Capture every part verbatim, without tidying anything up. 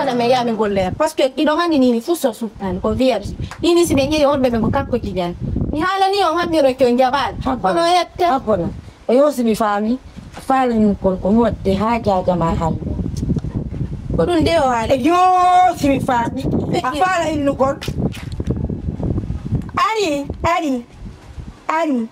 Tame ya min golle. Parce que iɗo anndi ni mi fusso suttani ko vierge. Ɗini si ɓe ƴeewi on ɓe ɓe ko kanko jibiyani. Mi haalani on hammiro ko jaɓaali. Kono yette. Abona. E yo si mi faami. Faala innugol ko mi waɗde haa jaaja ma hannde. Ko ɗum de o haali. E yo si mi faami. A faala innugol. Ari, ari, ari.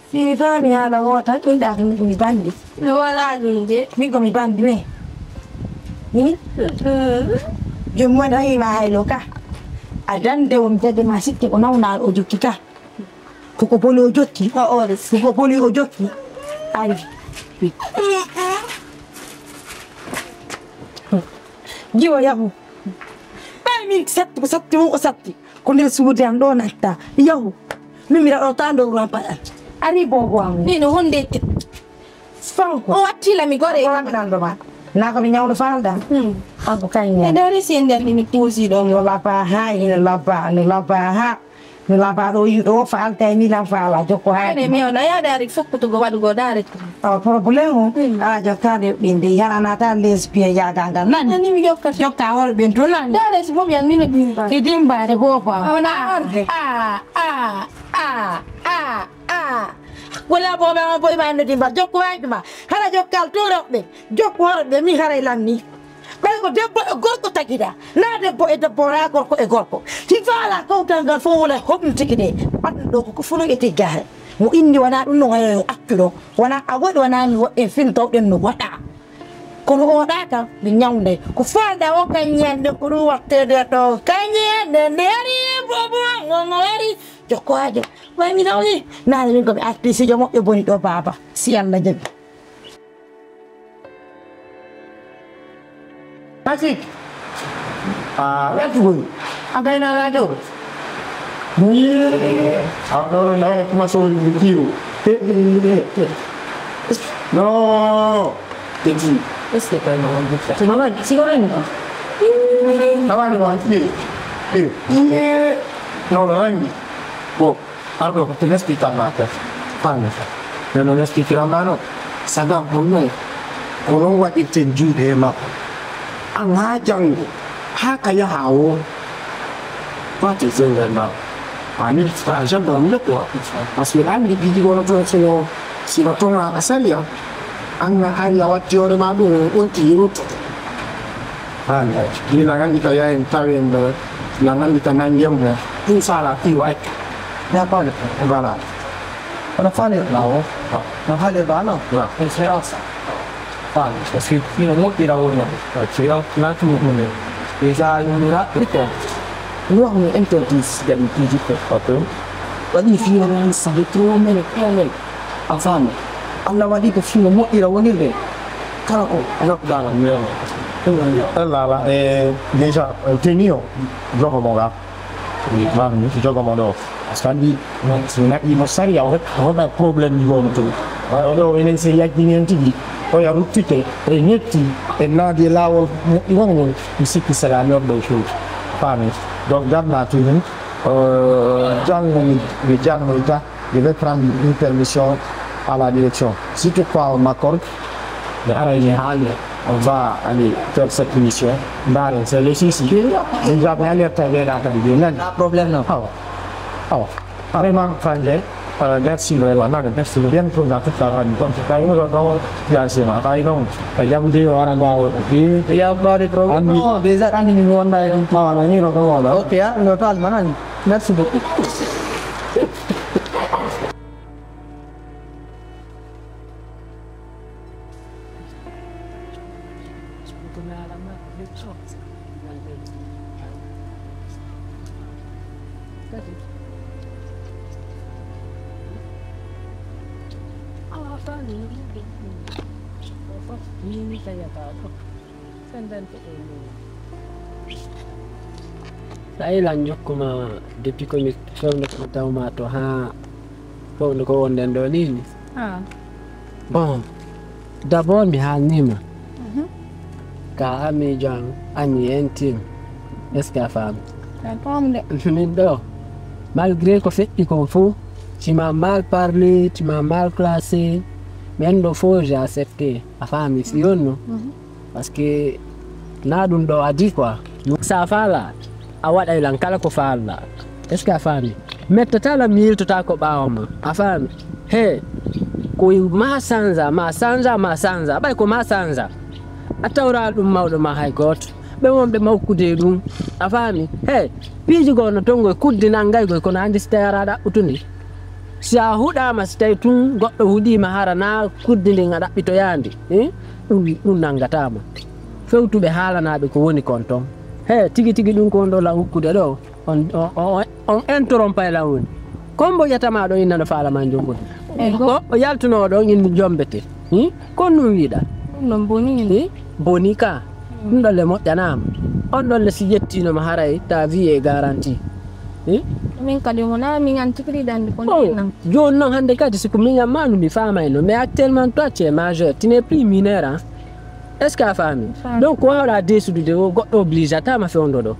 Si mi faami haala o tan, ɗum ɗa ko mi banndi. No wala ɗum de. Min ko mi banndi me. Hmm? Joom mon a yima haylo ka. A dande o mi jagge ma sikke ko nawna o jokki ka. Koko boni o jokki. Ko ore. Koko boni o jokki. Ari. Jiwo yahu. Ɓay min satti ko satti o satti. Ko nder suudu am ɗo natta. Yahu. Min mi raɗo ta nder ran paɗal. Ari bobo am. Ni no honde. Fanko. O wattila mi gore. Ko ran ɗo ma. Na ko mi nyawdo falda. Hmm. Ako kanya. E dare si nder ni kuusi ɗo. No laba ha, no laba, no laba ha. Mi laba ɗo yiɗo falta e milan fala jokko ha. Ene mi on a yaade ari fokkutugo waɗugo dare. O problème o. Hmm. A jokkade ɓinde yarana ta lesbian yaga ngal nani. Nani mi jokkata. Jokka hol ɓen to nani. Dare si bomi an mino dimba. E dimbare bobo. Ona arde. A a a a a. Wala bobo ma boy ma no dimba jokko ha ma. Hala jokkal to roɓɓe. Jokko horɓe mi haray lanni. Ɓay ko debbo e gorko tagida, na debbo e debbo, na gorko e gorko. Si faala kawtal ngal fof wona hoɗum tigi de, ɓanɗo ɗo ko fof no e tiggaare. Mo inni wona ɗum no wayo yo accu ɗo, wona a waɗi wona mi woɗɗen fin tawɗen no waɗa. Kono o ɗa kam mi ñawnde, ko faalɗa o kan ñande ko ɗum waɗtede ɗo, kan ñande nde ari bobo ngo ngo ari jokkoajo. Way mi nawni, nane min ko mi arti sijo moƴƴo boni ɗo baaba, si Allah jaɓi. Patrick. Ah, where to go? I'm going to do. I'm going to come so with you. No. Thank you. Let's get going on with that. So, no, no, see, no, no. I want to want you. No, no, no. Go. Arɗo ko tun expliquer ma ka. Fami. Ɓe non expliquer ma no. Saga ko non. Ko non waɗirten juuɗe e makko. An haa janngo. Haa ka yaha o. Wate zengel ma. Ani fa jamba mi ko. Parce que an di biji wono to sino sino to ma asaliya. An na hari a watti hoore ma ɗum on ti rutto. An ni na gandi ka yayen tawen ɗo. Na gandi ka nangem mo. Ɗum sala fi wa. Voilà. Kono faalirɗa o, no haalirɗa noon, e séance. Faami, parce que ina moƴƴira woni, so yaltinaki mo ɗum en. Déjà, yumira, iko, mi wahno interdit gaɗi piiji ko, waɗi fiino noon, ça fait trois mille, trois mille. A faami, Allah waɗi ko fiino moƴƴira wonirde, kala ko, a nokkuɗa noon, mi wiyama. Ɗum woni. Lala, e déjà, tenue o, jogo mo ga. Jogo mo ɗo. Parce que anndi, so naɓi mo sariya, o heɓ-, o heɓa problème ɗi woni toon. Oɗo, enen so yajjini en tigi, oya ruttite, e ñetti, e naadi e laawol moƴƴi won ngol, mi sikki sera mi on ɗo few. Faami. Donc, garna tigi, euh, janngo mi, mi janngoyta, je vais prendre une permission à la direction. Si toutefois on m'accorde, mi aray mi haali, on va aller faire cette mission. Ndaaren, c'est le souci. Déjà, mi alerte ɓeeɗa kadi, ɓe nani. Pas problème, non. Awa. Awa. Vraiment, Fanje, euh, merci vraiment. Non, merci bien pour la toute la famille. Comme c'est pas une raison, bien sûr. Par exemple, il y a des gens qui ont un... Il y a pas de problème. Non, déjà, quand ils vont dans un... Ah, voilà, il y a un problème. Ok, hein, le temps, maintenant, merci beaucoup. Tawi lan jokkuma depuis ko mi fewndo ko taw ma to ha fewndo ko wonden ɗo ni ni. Ah. Bon, d'abord mi haalnima. Mhm. Ka ami jan ani entim. Est-ce que a faami? Ka faami de. Min ɗo, malgré ko feƴƴi kon fou, tu m'as mal parlé, tu m'as mal classé. Ɓen ɗo fof, j'ai accepté. A faami, si yonno. Parce que na ɗum ɗo adii quoi. Sa faala, a waɗay lan kala ko faalɗa. Est-ce que a faami? Mettata lan, mi yiltota ko ɓaawo ma. A faami? He, ko ma sanza, ma sanza, ma sanza. Ɓay ko ma sanza. A tawra ɗum mawɗo ma hay gooto. Ɓe wonɓe mawkude e ɗum. A faami? He, piiji goo no ton goy kuddi nanngay goy kono anndi si tawi ara ɗaɓɓutundi. Si a huɗaama, si tawi tun goɗɗo huɗiima hara na kuddi ndin a ɗaɓɓitoyaandi, eh? Ɗum, ɗum nanngataama. Fewtuɓe haalanaaɓe ko woni kon ton. He, tigi tigi ɗum ko on ɗo lan hukkude ɗo. On, on, on, on interrompay lan woni. Kon mbo ƴatama ɗo inna no faala ma njongude. Eyi, ko o yaltunoo ɗon inni jombete. Hmm? Kon ɗum wiɗa. Ɗum ɗon boni. Hmm? Boni ka. Ɗum ɗon le moƴƴanaama. On ɗon le si ƴettiino ma haray ta vie est garantie. Hmm? Min kadi wona min antikiri dande kon. Oh, jooni noon hannde kadi si ko miñam ma no mi faamayno, mais actuellement toi tu es majeur, tu n'es plus mineur, hein? Est-ce que a faami? Faami. Donc ko waawɗa deesudude o goɗɗo obligata ma fewndo ɗo.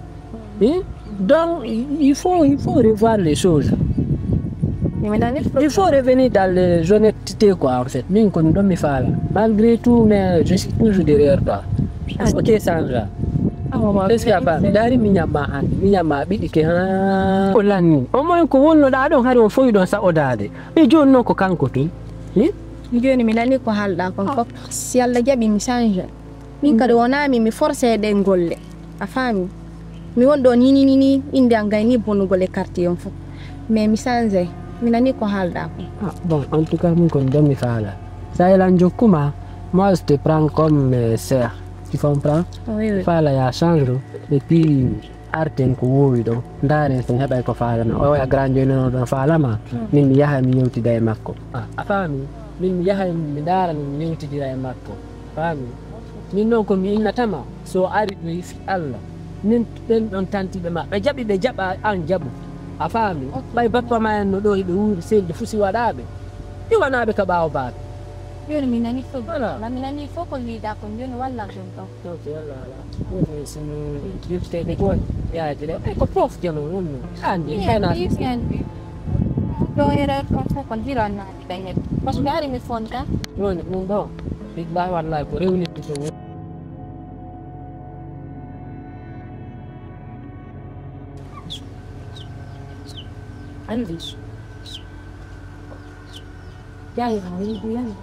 Hmm? Donc il faut, il faut revoir les choses. Il faut revenir dans les honnêtetés quoi en fait. Min ko ɗum ɗon mi faala. Malgré tout mais je suis toujours derrière toi. Il faut que change. Est-ce que a faami? Daari miñam ma hannde, miñam ma ɓiɗike ha. O lanni. Au moins ko wonnoɗa ɗon hari on fowi ɗon saɗodaade. E jooni noon ko kanko tun. Hmm? Jooni mi nani ko haalɗa kon fof. Si Allah jaɓi mi change. Min kadi wona min mi forcé ɗen golle. A faami? Mi won ɗo ni ni ni ni innde am gayni bonugol e quartier on fof. Mais mi change. Mi nani ko haalɗa kon. Ah, bon, en tout cas min kon ɗon mi faala. Sa elan jokkuma, moi je te prends comme euh, sœur. Tu comprends? Oui, oui. Faala ya change ɗo. Et puis arten ko wowi ɗo, ndaaren so mi heɓay ko faalana o. Oya grand joinano ɗon faalama. Min mi yahay mi yewtida e makko. Ah, a faami? Min mi yahay mi ndaara mi yewtidira e makko. Faami? Min noon ko mi innatama so ari ɗo yifi Allah. Min ɓen ɗon tantiɓe ma ɓe jaɓi ɓe jaɓa an jaɓu. A faami? Ɓay bappa ma en no ɗo hiɓe wuuri selli fusi waɗaɓe iwanaɓe ka ɓaawo baaɓe. Jooni mi nani fof. Voilà. Ma mi nani fof ko wiida kon jooni walla ɗum ɗon. Ok, Allah, Allah. Ɗum ɗo sino defteede ko yaaji ɗe. Ay, ko prof jano wonno. Andi kana. Ɗo erreur kon fof kon hirannaade ɓe heɓe. Parce que ari mi fonta. Woni ɗum ɗo. Billahi wallahi ko rewnirde to woni. Andi. Jaayi ma yiɗi yande.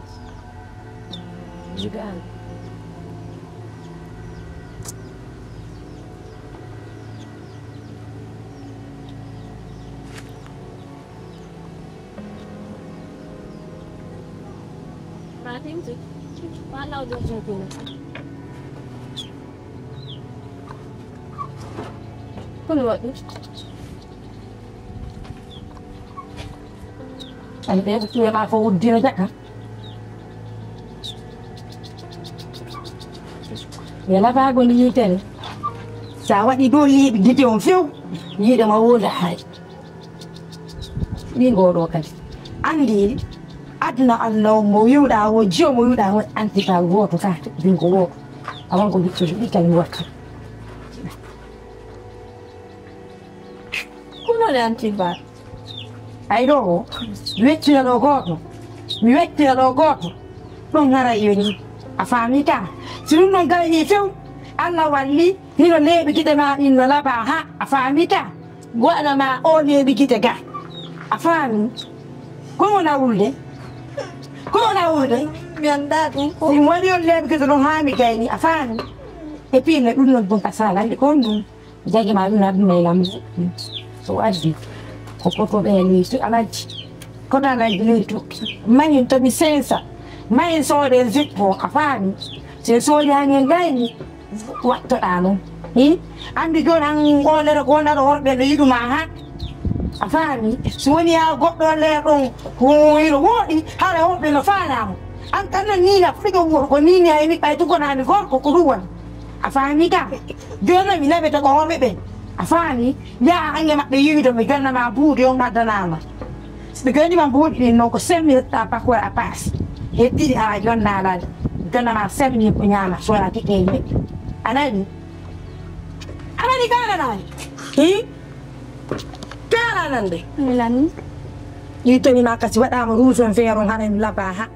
Yiɗaani. Fatimata, ma law ɗo jogono. Kono waɗi. Ay, ɓe ko tuwe ma ko uddira jaka. Ye lafaagol yitere. Sa waɗi ɗo leeɓi gite on few, yiɗe ma wonda hay. Ɗin ɗo ɗo kadi. Andi aduna Allah on mo wiwɗa o, jiyo mo wiwɗa o, anti ka goto ka, ɗin ko goto. Awan ko wittude ɗi kadi watta. Ko non e anti ba. Ay ɗo o, mi weccira ɗo gooto, mi weccira ɗo gooto, ɗum haray yoni. A faami ka? Si ɗum ɗon gayni few, Allah walli, hino leeɓi gite ma ɗin no laba ha, a faami ka? Waɗa ma o leeɓi gite ga. A faami? Ko wona wulde? Ko wona wulde? Mi anndaa ɗum ko. Mi waɗi on leeɓi gite ɗon haa mi gayni, a faami? E puis ne ɗum non ɗum ka sala, ko on ɗum. Jagi ma ɗum aduna e lam. So addi ko koko ɓe ni to alaji. Kono alaji ni to. Mayin to mi sensa. Mayin soode zippo a faami. Se soode hangen gayni wattoɗa ɗum. Hi? Andi jon an golere gondaɗo horɓe no yiɗuma ha. A faami? So woni ha goɗɗo leer ɗon ko yiɗo woɗi hara horɓe no faanamo. An tan no nina fuɗi ko wuuro ko nini hay mi ɓay tugonami gorko ko ɗum woni. A faami ka? Joni mi naɓete ko horɓe ɓen. A faami? Yaha ange maɓɓe yiwido mi jonnama buuɗi on addanama. So ɓe jonnima buuɗi ɗin noon ko semmirta pakoor a paas. Heddiɗi ha jonnalade. Jonnama semmi ko ñaama sona tike e neɗɗo. A nani? A nani ka nanani? Hi? Ka nanande? Mi nani. Ɗi tonima kasi waɗama ruuson feeron hana mi laba ha.